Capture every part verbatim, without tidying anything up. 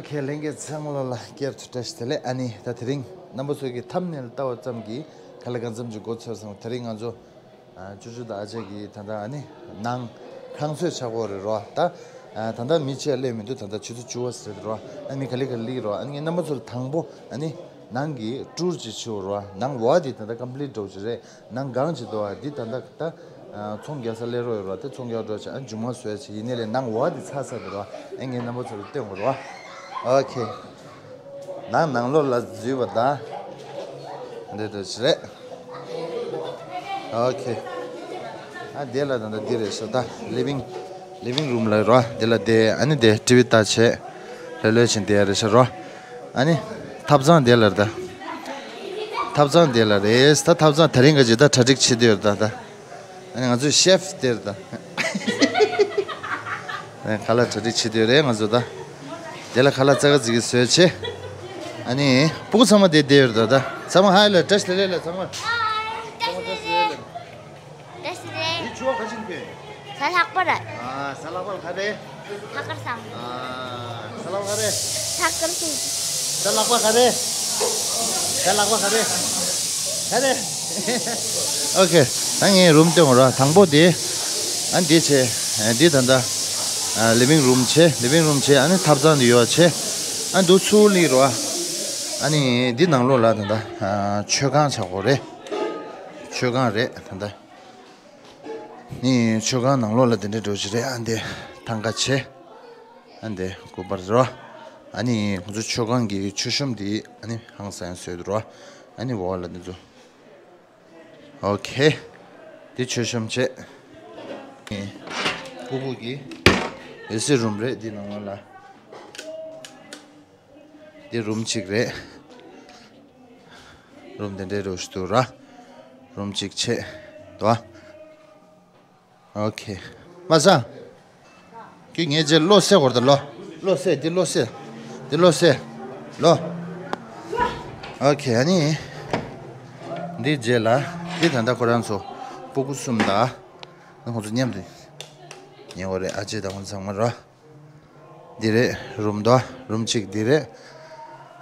ཁས་ལེན་མཁན་ཚང་མ་ལ་བསྐྱར་དུ་བཀྲ་ཤིས་བདེ་ལེགས། ཨ་ནི་ད་དེ་རིང་རྣམ་པ་ཚོ་གི་ཐམ་ནེལ་ལྟ་བ་ཙམ་གྱིས་ག་ལེ་གང་འཚམ་ཅིག་མགོ་ཚོས་སོང་། དེ་རིང་ང་ཚོ་ཨ་ཅོ་ཅོ་དང་ཨ་ཅག་གིས་ད་ལྟ་ཨ་ནི་ནང་ཁང་ཚོས་ཆགས་པོ་རེད་རོ། ད་ཨ་ད་ལྟ་མི་ཆེ་སླེབས་མི་འདུག་ད་ལྟ་ཆུ་ཚོད་བཅུ་པ་ཟེར་རོ། ཨ་ནི་ག་ལེ་ག་ལེ་རོ། ཨ་ནི་ངས་རྣམ་པ་ཚོར་དང་པོ་ཨ་ནི་ནང་གི་ཊུར་ཅིག་བྱེད་རོ། ནང་འོག་དེ་ད་ལྟ་ཀམ་པི་ལིཊ་འགྲོ་གི་རེད། ནང་གང་བྱེད་དོ་བ་འདི་ད་ལྟ་ད་ཚོང་རྒྱག་ས་སླེབས་རོགས་ཡོད་རོགས། དེ་ཚོང་རྒྱག་འགྲོ་ཆ་ཨ་མཇུག་མ་བཟོས་ཆེ་ཡིན་ནའི་ལས་ནང་འོག་འདི་ཚ་ཚ་འདི་རོགས། ཨེ་ངས་རྣམ་པ་ཚོར་སྟོན་དགོས་རོགས། ཨོ་ཁེ། ནང་ནང་ལོགས་ལ་འཛུལ་བ་དང་། འདི་འདྲ་ཞིག་རེད། ཨོ་ཁེ། ཨ་དེ་ལ་ད་ལྟ་འདི་རེད་ཤག་ད་ལི་ཝིང་ལི་ཝིང་རུམ་ལ་རོགས། འདི་ལ་བསྡད། ཨ་ནི་དེ་ཊི་ཝི་ལྟ་བྱས་ལྷོད་ལྷོད་བྱས་བསྡད་ཡ་རེད་ཤག་རོགས། ཨ་ནི་ཐབ་ཚང་དེ་ལ་རེད་ད། ཐབ་ཚང་དེ་ལ་རེད། ད་ཐབ་ཚང་དེ་རིང་ག་ཅིག་ད་གྲ་སྒྲིག་བྱེད་དུས་རེད་ད་ད། ཨ་ནི་ང་ཚོའི་ཤེ་ཕི་དེ་རེད་ད། ཨ་ནི་ཁ་ལག་གྲ་སྒྲིག་བྱེད་དུས་རེད་ང་ཚོ་ད། དེ་ལ་ཁ་ལག་ཙག་ཙིག་གི་བཟོས་བྱས། ཨ་ནི་སྤུ་གུ་ཚང་མ་དེ་བསྡད་ཡོད་རེད་ད་ད། ཚང་མ་ཧའི་ལ་བཀྲ་ཤིས་བདེ་ལེགས་ལ་ཚང་མ། བཀྲ་ཤིས་བདེ་ལེགས། བཀྲ་ཤིས་བདེ་ལེགས། འདི་ཆུ་བ་ག་ཅིག་ཕེ། ས་ལྷག་པ་ར། ཨ་ས་ལྷག་པ་ལ་ག་རེ། ལྷག་དཀར་བཟང་། ཨ་ས་ལྷག་པ་ག་རེ། ལྷག་དཀར་བཟང་། ས་ལྷག་པ་ག་རེ། ས་ལྷག་པ་ག་རེ། ག་རེ། ཨོ་ཁེ། ད་ངས་རུམ་སྟོན་ར། དང་པོ་དེ། ཨ་འདི་བྱས། ཨ་འདི་ད་ལྟ། ཨ་ལི་ཝིང་རུམ་བྱས། ལི་ཝིང་རུམ་བྱས། ཨ་ནི་ཐབ་ཚང་འདི་ཡོད་བྱས། ཨ་འདུག་ཚུར་སླེབས་རོ། ཨ་ནི་འདི་ནང་ལོགས་ལ་ད་ལྟ། ཨ་མཆོད་ཁང་ཆགས་པོ་རེད། མཆོད་ཁང་རེད་ད་ལྟ། ནི་མཆོད་ཁང་ནང་ལོགས་ལ་དེ་འདྲའི་འགྲོ་གི་རེད། ཨ་འདི་ཐང་ཀ་བྱས། ཨ་འདི་སྐུ་པར་རོ། ཨ་ནི་ང་ཚོ་མཆོད་ཁང་གི་མཆོད་གཤོམ་འདི་ཨ་ནི་ཧང་སང་བཟོས་འདུག་རོ། ཨ་ནི་འོག་ལ་འདི་ཚོ། ཨོ་ཁེ། འདི་མཆོད་གཤོམ་བྱས། ནི་སྤུ་གུ་གི་ཨེ་སི་རུམ་རེད། འདི་ནང་ལོགས་ལ། འདི་རུམ་གཅིག་རེད། རུམ་དེ་འདྲའི་རུ་ཞིག་འདུག་ར། རུམ་གཅིག་བྱས་འདུག་ཨ། ཨོ་ཁེ། མ་ས། ཁྱོད་ངའི་རྗེས་བློ་གསལ་བོར་དང་བློ། བློ་གསལ་འདི་བློ་གསལ། འདི་བློ་གསལ། བློ། ཨོ་ཁེ་ཨ་ནི། འདི་རྗེས་ལ། འདི་ད་ལྟ་ཁོ་རང་ཚོ་སྤུ་གུ་གསུམ་དང་། ཁོང་ཚོ་མཉམ་དུ་ཉལ་བ་རེད། ཨ་ཅེ་དང་ཁོང་ཚང་མ་ར། འདི་རེད་རུམ་དོ། རུམ་གཅིག་འདི་རེད།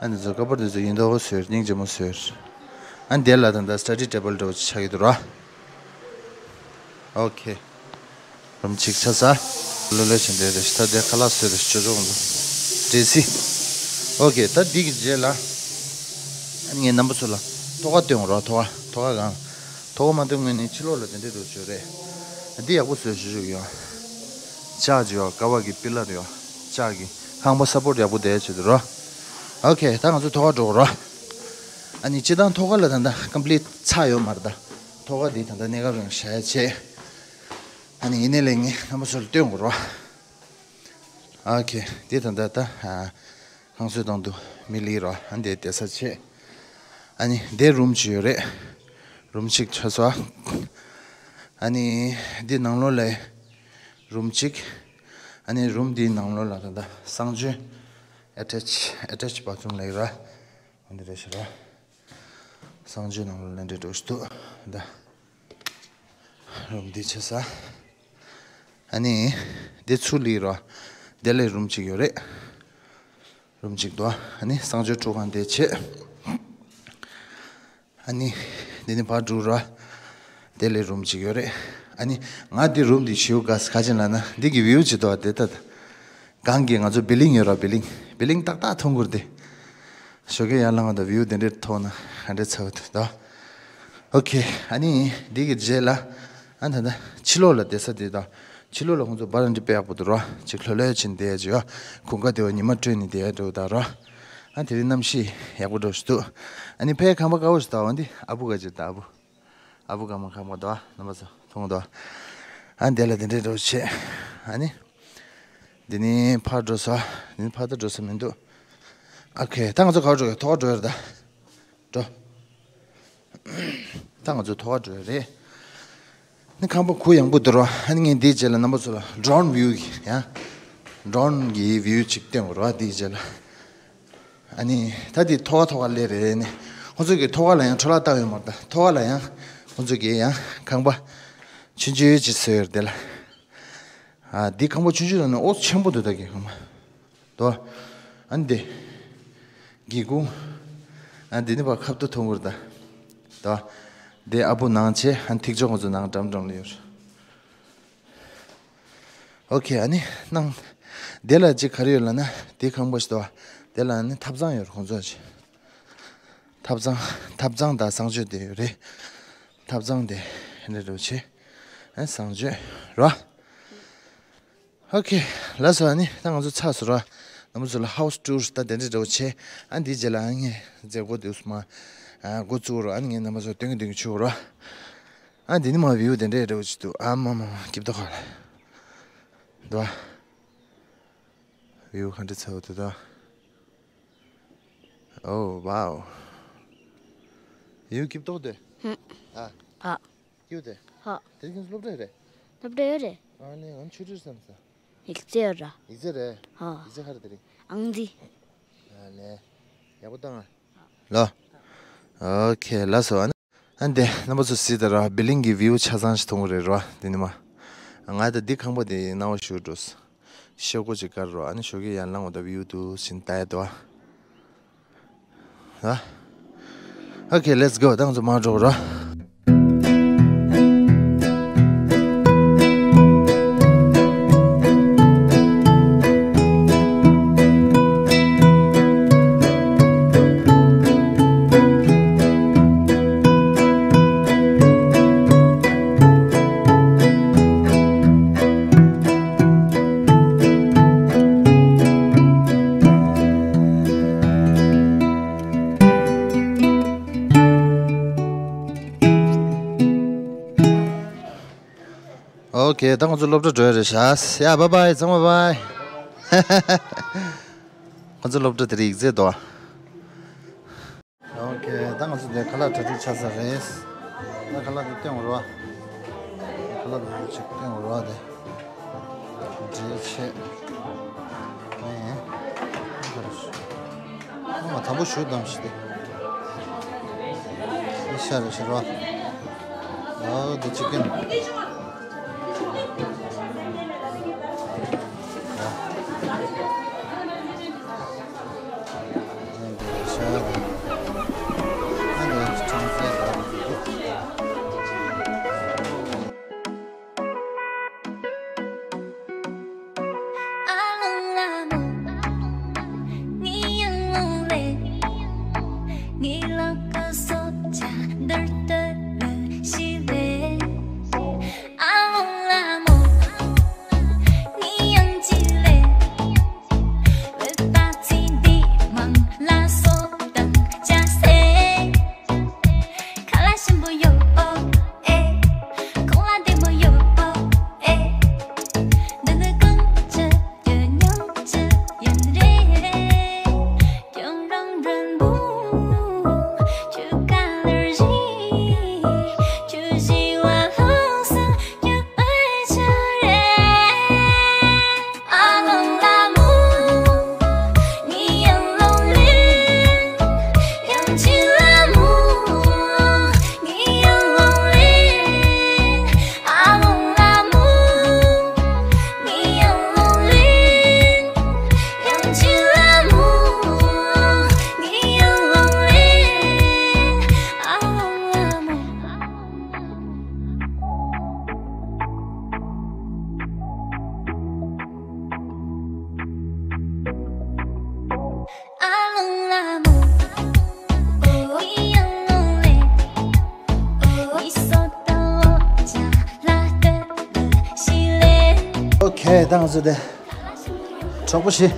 ཨ་འདི་ཚོ་ཀ་པར་འདི་ཚོ་ཡིན་མདོག་བཟོས། སྙིང་རྗེ་མོ་བཟོས། ཨ་འདི་ལ་ད་ལྟ་སི་ཊ་ཌི་ཊེ་བལ་འདྲ་བོ་ཅིག་ཆགས་ཀྱི་འདུག་ར། ཨོ་ཁེ། རུམ་གཅིག་ཆགས་ས། ལོ་ལོ་ཆེན་འདི་རེད། ད་འདི་ཁ་ལག་བཟོས་རེད། ཅོ་ཅོ་ང་ཚོ་འདྲེ་སི། ཨོ་ཁེ། ད་འདི་གི་རྗེས་ལ། ཨ་ངས་རྣམ་པ་ཚོ་ལ་ཐོག་ཁ་སྟོན་རོགས། ཐོག་ཁ་ཐོག་ཁ་གང་། ཐོག་ཁ་མ་སྟོན་སྔོན་ནས་ཕྱི་ལོགས་ལ་དེ་འདྲས་འགྲོ་བྱོས་རེད། འདི་ཡག་པོ་བཟོས་ཞུ་ཞུ་ཡོང་། ལྕགས་ཀྱི་ཡོ་ཀ་བ་གི་པི་ལར་ཡོ། ལྕགས་ཀྱི་ཁང་པ་སབ་པོར་ཊི་ཡག་པོ་བསྡད་བྱེད་དུ་རོ། ཨོ་ཁེ། ད་ང་ཚོ་ཐོག་ཁ་འགྲོ་གི་རོ། ཨ་ནི་སྤྱི་བཏང་ཐོག་ཁ་ལ་ད་ལྟ་ཀམ་པི་ལིཊ་ཚར་ཡོད་མ་རེད་ད། ཐོག་ཁ་འདི་ད་ལྟ་གནས་སྐབས་རིང་བཞག་ཡ་བྱས། ཨ་ནི་ཡིན་ནའི་ལས་ངས་རྣམ་པ་ཚོ་ལ་སྟོན་དགོས་རོ། ཨོ་ཁེ། འདི་ད་ལྟ་ད། ཁང་གསོ་བཏང་དུས་མི་ལི་རོ། ཨ་འདི་བསྡད་ས་བྱས། ཨ་ནི་འདི་རུམ་གཅིག་ཡོད་རེད། རུམ་གཅིག་ཆགས་སོ། ཨ་ནི་འདི་ནང་ལོགས་ལ་རུམ་གཅིག་ཨ་ནི་རུམ་འདིའི་ནང་ལོགས་ལ་ད་ལྟ་གསང་སྤྱོད་ཨེ་ཊེཆ་ཨེ་ཊེཆ་བཱ་ཐི་རུམ་ལབ་ཀྱི་ར། འདི་རེད་ཤག་ར། གསང་སྤྱོད་ནང་ལོགས་ལ་འདྲེ་འགྲོ་ཞིག་འདུག་ད། རུམ་འདི་ཆགས་ས། ཨ་ནི། འདི་ཚུར་སླེབས་རོ། དེ་ལ་རུམ་གཅིག་ཡོད་རེད། རུམ་གཅིག་འདུག་ཨ་ནི་གསང་སྤྱོད་ཁྲུས་ཁང་དེ་བྱས། ཨ་ནི། འདི་ནི་ཕར་འགྲོ་རོ། དེ་ལ་རུམ་གཅིག་ཡོད་རེད། ཨ་ནི། ང་འདི་རུམ་འདི་ཞེ་པོ་དགའ་ས་ག་ཅི་ལབ་ན་འདི་གི་བིའུ་ཅིག་འདུག་ཨ་དེ་ལྟ་ད། གང་གི་ང་ཚོ་བི་ལིང་ཡོད་ར། བི་ལིང་བི་ལིང་ཏག་ཏག་མཐོང་གི་རེད་དེ། ཞོགས་ཀས་ཡར་ལངས་པ་དང་བིའུ་དེ་འདྲས་མཐོང་ན་ག་འདྲས་ཚ་བ་འདུག་ད། ཨོ་ཁེ། ཨ་ནི་འདི་གི་རྗེས་ལ་ཨ་ད་ད་ཕྱི་ལོགས་ལ་བསྡད་ས་དེ་དང་ཕྱི་ལོགས་ལ་ཁོང་ཚོ་བར་འདི་དཔེ་ཡག་པོ་འདུག་ར། ཅིག་ལྷོད་ལྷོད་བྱས་བསྡད་ཡ་ཅིག་ཡོད། གོམ་ཁ་དེ་བ་ཉི་མ་དྲོས་ནས་བསྡད་ཡ་འདྲ་བོ་དང་ར། ཨ་དེ་རིང་གནམ་གཤིས་ཡག་པོ་འདྲ་བོ་ཞིག་འདུག་ཨ་ནི་ཕའི་ཁང་པ་དཀར་པོ་ཞིག་དང་བ་འདི་ཨ་བུ་ག་ཅིག་དང་ཨ་བུ། ཨ་བུ་ག་མ་ཁང་པ་དང་རྣམ་པ་ཚོ་མཐོང་དང་། ཨ་འདི་ལ་དེ་འདྲས་འདྲ་བོ་བྱས། ཨ་ནི། འདི་ནི་ཕར་འགྲོ་ས། འདི་ནི་ཕར་ད་འགྲོ་ས་མི་འདུག་ཨོ་ཁེ། ད་ང་ཚོ་ག་པར་འགྲོ་ཡ། ཐོག་ཁར་འགྲོ་ཡ་རེད་ད། འགྲོ། ད་ང་ཚོ་ཐོག་ཁར་འགྲོ་ཡ་རེད། ནི་ཁང་པ་གུ་ཡངས་པོ་འདུག་རོ། ཨ་ནི་ངས་འདིའི་རྗེས་ལ་རྣམ་པ་ཚོ་ལ་ཌོ་རོན་བིའུ་གི་ཡང་། ཌོ་རོན་གི་བིའུ་ཅིག་སྟོན་དགོས་རོ། འདིའི་རྗེས་ལ། ཨ་ནི་ད་འདི་ཐོག་ཁ་ཐོག་ཁ་སླེབས་རེད་ནི། ཁོང་ཚོ་གི་ཐོག་ཁ་ལ་ཡང་འཕྲོ་བརླག་བཏང་ཡོད་མ་རེད་ད། ཐོག་ཁ་ལ་ཡང་ཁོང་ཚོ་གི་ཡང་ཁང་པ་ཆུང་ཆུང་ཅིག་བཟོས་ཡོད་རེད་དེ་ལ། ཨ་འདི་ཁང་པ་ཆུང་ཆུང་ལ་ནི་ཨོ་ཆེན་པོ་འདུག་ད་གི་ཁང་པ། དོ། ཨ་ནི་དེ། སྒེའུ་ཁུང་། ཨ་འདི་ནི་བ་ཁབ་ཏུ་ཐོང་གུར་ད། ད། དེ་ཨ་བུ་ནང་ཆེ་ཨ་ཐིག་ཅོག་ང་ཚོ་ནང་འགྲམ་འགྲམ་ལ་ཡོད། ཨོ་ཁེ་ཨ་ནི་ནང་། དེ་ལ་ཅི་ག་རེ་ཡོད་ལ་ན་དེ་ཁང་པ་ཞིག་ཏོ། དེ་ལ་ནི་ཐབ་ཚང་ཡོད་ཁོང་ཚོ་ཅི། ཐབ་ཚང་། ཐབ་ཚང་དང་གསང་སྤྱོད་དེ་ཡོད་རེད། ཐབ་ཚང་དེ་རེད་རོ་ཆེ། ཨ་གསང་སྤྱོད་རོ། ཨོ་ཁེ། ལགས་སོ་ཨ་ནི་ད་ང་ཚོ་ཚར་སོང་ར། རྣམ་པ་ཚོ་ལ་ཧའུ་སི་ཊུར་ད་དེ་འདྲ་འདྲ་བོ་བྱས། ཨ་འདིའི་རྗེས་ལ་ཨ་ངས་མཛད་སྒོ་དེ་ཚོ་མ། ཨ་འགོ་བཙུགས་རོགས། ཨ་ནི་ངས་རྣམ་པ་ཚོ་སྟོན་གི་སྟོན་གི་བཅུག་རོགས། ཨ་འདི་ནི་མ་བིའུ་དེ་འདྲ་འདྲ་བོ་ཅིག་འདུག་ཨ་མ་མ་མ་སྐྱིད་པོ་ཁ་ལ་འདུག་ཨ། བིའུ་ག་འདྲ་ཚ་བོ་འདུག་ད། ཨོ་ཝའོ། བིའུ་སྐྱིད་པོ་འདུག་དེ། ཧུམ། ཨ། ཨ། སྐྱིད་པོ་དེ། ཧ། དེ་རིང་ཁྱོད་ཚོ་སློབ་གྲྭ་རེད། སློབ་གྲྭ་ཡོད་རེད། ཨ་ནི་ང་ཆུ་ཁྲིར་བསམ་ས། ཡིག་ཚད་ཡོད་ར། ཡིག་ཚད་རེད། ཧ། ཡིག་ཚད་ག་རེ་དེ་རིང་། ཨང་རྩིས། ཨ་ལེ། ཡག་པོ་བཏང་ཨ། ལོ། ཨོ་ཁེ་ལགས་སོ་ཨ་ནི། ཨ་འདི་རྣམ་པ་ཚོ་གཟིགས་དང་ར་བི་ལིང་གི་བིའུ་ཆ་ཚང་ཞིག་མཐོང་གི་རེད་ར་འདི་ནི་མ། ང་ད་འདི་ཁང་པ་དེ་སྣང་བ་ཞུ་འགྲོ། ཤོག་གུ་ཅིག་དཀར་རོ། ཨ་ནི་ཞོགས་ཀས་ཡར་ལངས་འོ་ད་བིའུ་འདུག་ཟིན་ལྟ་ཡ་འདུག་ཨ། ཨ། Okay, let's go. ད་ང་ཚོ་མར་འགྲོ་རོགས། Okay, ད་ང་ཚོ་སློབ་གྲྭ་འགྲོ་ཡ་རེད་ཤག་ཡ་bye bye ཚང་མ་bye bye། ང་ཚོ་སློབ་གྲྭ་དེ་རིང་ཡིག་ཚད་དོ། Okay, ད་ང་ཚོ་དེ་ཁ་ལག་གྲ་སྒྲིག་ཆགས་ཚར་རེད། ད་ཁ་ལག་དེ་སྟོན་རོགས། ཁ་ལག་དེ་ཅིག་སྟོན་རོགས་དེ། འབྲེལ་ཆེ། ཨེ། ཨ་མ་དམ་པོ་ཞུ་དམ་ཞིག་དེ། ཨེ་ཤ་རེ་ཤ་རོ། ཨོ་དེ་ཅི་ཀིན། Okay, ད་ང་ཚོ་དེ་གྲོགས་པོ་ཞིག་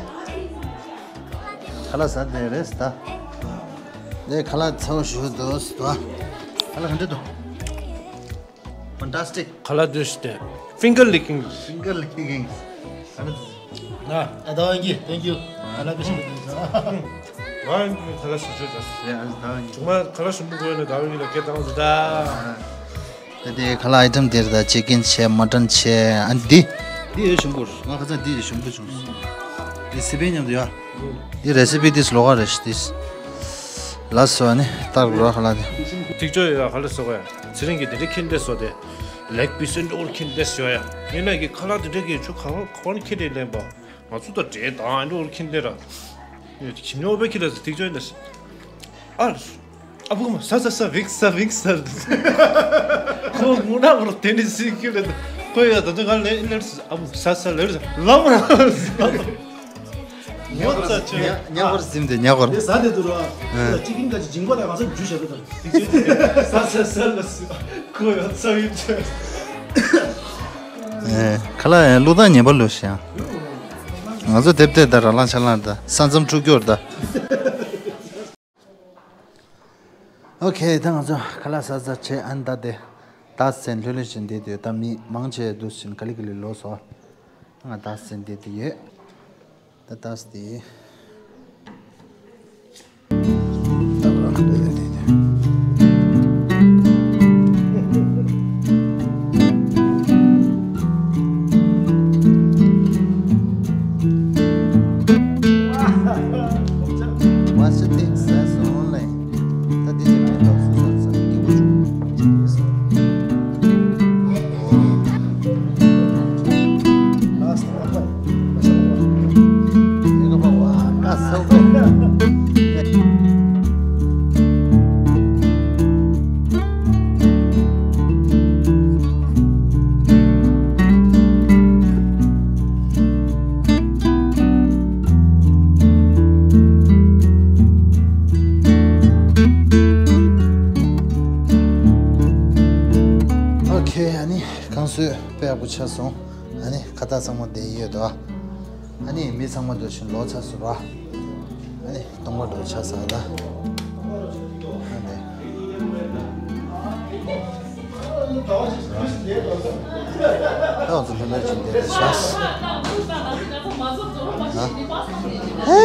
ཁ་ལག་ཟ་བསྡད་རེད་ད། དེ་ཁ་ལག་ཚ་བོ་ཞིག་འདུག་ཟེར་ད། ཁ་ལག་ག་འདྲ་འདུག Fantastic. ཁ་ལག་འདུག་ཟེར་ཏེ། Finger licking. Finger licking. ཨ་ནི། ན། ཨ་ད་ཝང་གི། Thank you. ཁ་ལག་འདུག་ཟེར་ཏེ། ཝང་གི་ཁ་ལག་ཞིམ་ཤོས་ད། ཡ་ཨ་ད་ཝང་གི། ཅུང་མ་ཁ་ལག་ཞིམ་པོ་དགོས་ན་ད་ཝང་གི་ལ་སྐད་བཏང་ཟེར་ད། ད་དེ་ཁ་ལག་ཨའི་ཊམ་དེར་ད་ཅི་ཀིན་བྱས། མ་ཊན་བྱས། ཨ་འདི། འདི་ཡོད་ཞིམ་པོ། ང་ཁ་སང་འདི་ཡོད་ཞིམ་པོ་བྱུང་། འདི་སི་པན་མཉམ་དུ་ཡ། འདི་རེ་སི་པི་འདི་ལོགས་ཀ་རེད་ཤག་འདི། ལགས་སོ་ཨ་ནི་ལྟ་དགོས་ར་ཁ་ལག་འདི། ཐིག་ཅོ་ཡོད་ཡ། ཁ་ལག་ཟ་དགོས་ཡ། ཚེ་རིང་གིས་འདི་འདྲ་ཁྱེར་བསྡད་སོང་སྟེ། ལེག་པིས་འདྲ་བོ་ཁྱེར་བསྡད་ཡོད་ཡ། ཡིན་ན་གི་ཁ་ལག་འདི་འདྲ་གི་ཆུ་གང་གང་ཁྱེར་བསྡད་ལེན་པ། ང་ཚོ་ད་འདྲེ་དང་འདྲ་བོ་ཁྱེར་བསྡད་ར། ཁྱིམ་ནས་ཨོ་པེ་ཁྱི་ལ་ཐིག་ཅོ་ཡིན་ད། ཨ། ཨ་བུ་མ་ས་ས་ས་བིག་ས་བིག་ས། ཁོ་ངུ་ན་བར་དེ་ནི་སི་ཁྱི་ལ། ཁོ་ཡ་ད་ད་ང་ལེ་ལེ་ཨ་བུ་ས་ས་ལེ་ལ་མ་ཉ་གོར་ཟིམ་དེ་ཉ་གོར། དེ་ཟ་དེ་དུ་ར། ཅི་ཀིན་ག་ཅི་ཇིང་པ་ད་གང་ས་ཇུ་ཞབས་དང་། ས་ས་ས་ལ་སི་ཁོ་ཡ་ས་བིག་ཆ། ཁ་ལག་ཡང་བླུག་སྟངས་ཉེས་པ་ལོས་ཤིང་། ང་ཚོ་དེབ་དེ་ད་ར་ལང་ཆ་ལང་ད་ས་མཚམས་འཁྲུག་སྐྱོར་ད། ཨོ་ཁེ། ད་ང་ཚོ་ཁ་ལག་ཟ་ཟ་བྱས་ཨན་ད་དེ་ད་སེན་ལྷོད་ལྷོད་བཞིན་བསྡད་དུས་ད་མི་མང་ཆེ་འདུག་ཟིན་ག་ལི་ག་ལི་ལོ་སོ། ང་ད་སེན་བསྡད་དུས་ཡོད། ད་ད་སྟེ། ཨོ་ཁེ། ཨ་ནི་ཁང་གསོས་དཔེ་ཡག་པོ་ཆགས་སོང་། ཨ་ནི་ཁ་བཏགས་ཚང་མ་བསྡད་ཡོད་དོ། ཨ་ནི་མི་ཚང་མ་འགྲོ་བཞིན་ལོག་ཚར་སོང་ར། ཨ་ནི་སྟོང་པ་འགྲོ་ཆགས་ས་ད། ཨ་ནི། ད་ང་ཚོ་ལྷོད་ལྷོད་ཅིག་བསྡད་དེ་ཤག་ཧེ།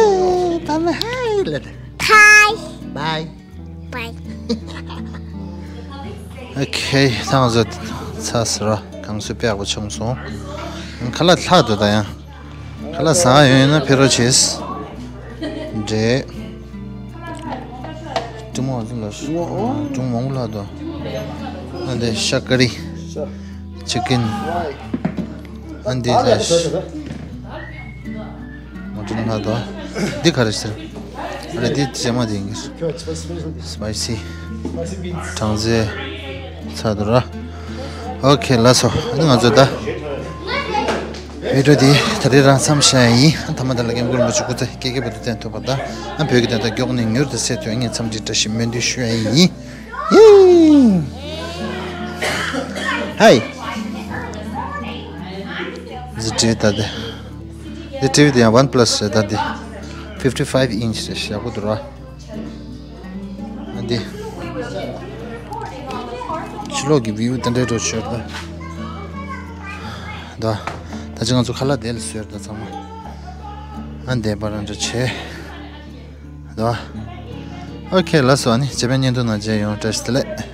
ད་ནི་ཧེ་ལེ། ཐའི། བའི། བའི། ཨོ་ཁེ། ད་ང་ཚོ་ཚར་སོང་ར། ཁང་གསོས་དཔེ་ཡག་པོ་བྱུང་སོང་། ཁ་ལག་ལྷག་འདུག་ད་ཡང་། ཁ་ལག་ཟ་ཡོང་ཡོད་ན་ཕེབས་རོགས་བྱེད། འདྲེ། ཀྲུང་མོ་ལ་ཀྲུང་མོ་ལ་དོ། ཨ་འདི་ཤ་ཀ་རི། ཅི་ཀིན། ཨ་འདི་ལ་མ་ཀྲུང་ལ་དོ། འདི་ག་རེ་ཟེར། ཨ་རེ་འདི་ཇེ་མ་འདི་ཡིན་གྱི། སི་པའི་སི། གྲང་ཟས། ཚ་དུ་ར། ཨོ་ཁེ་ལགས་སོ། ཨ་ནི་ང་ཚོ་ད། བི་ཌི་ཡོ་འདི་ད་རེས་རང་མཚམས་བཞག་ཡིན། ཐ་མ་ད་ལ་སྐྱབས་མགོན་རིན་པོ་ཆེ་སྐུ་ཚེ་བསྐལ་བརྒྱའི་བར་དུ་བརྟན་ཐུབ་པ་དང་། ཨ་བོད་ཀྱི་བདེན་མཐའ་མགྱོགས་ནས་མྱུར་དུ་གསལ་ཐུབ་ངས་འཚམས་འདྲི་བཀྲ་ཤིས་སྨོན་འདུན་ཞུ་ཡ་ཡིན། ཧའི། འདི་ཊི་ཝི་ད་དེ། འདི་ཊི་ཝི་དེ་ཡང་ཝན་པ་ལ་སི་རེད་ད་དེ། ཕིབ་ཊི་ཕའིབ་ཨིན་ཆི་རེད། ཡག་པོ་འདུག་ར། ཨ་འདི། ཕྱི་ལོགས་ཀྱི་བིའུ་དེ་འདྲའི་འགྲོ་ཆོད་ད། ད། ད་ཅི་ང་ཚོ་ཁ་ལག་དེ་ལ་བཟོས་ད་ཚང་མ། ཨ་འདས་པ་རང་འདྲ་བྱས། ད། ཨོ་ཁེ་ལགས་སོ། ཨ་ནི་རྗེས་མའི་བརྙན་ཐུང་ནང་མཇལ་ཡོང་། བཀྲ་ཤིས་བདེ་ལེགས།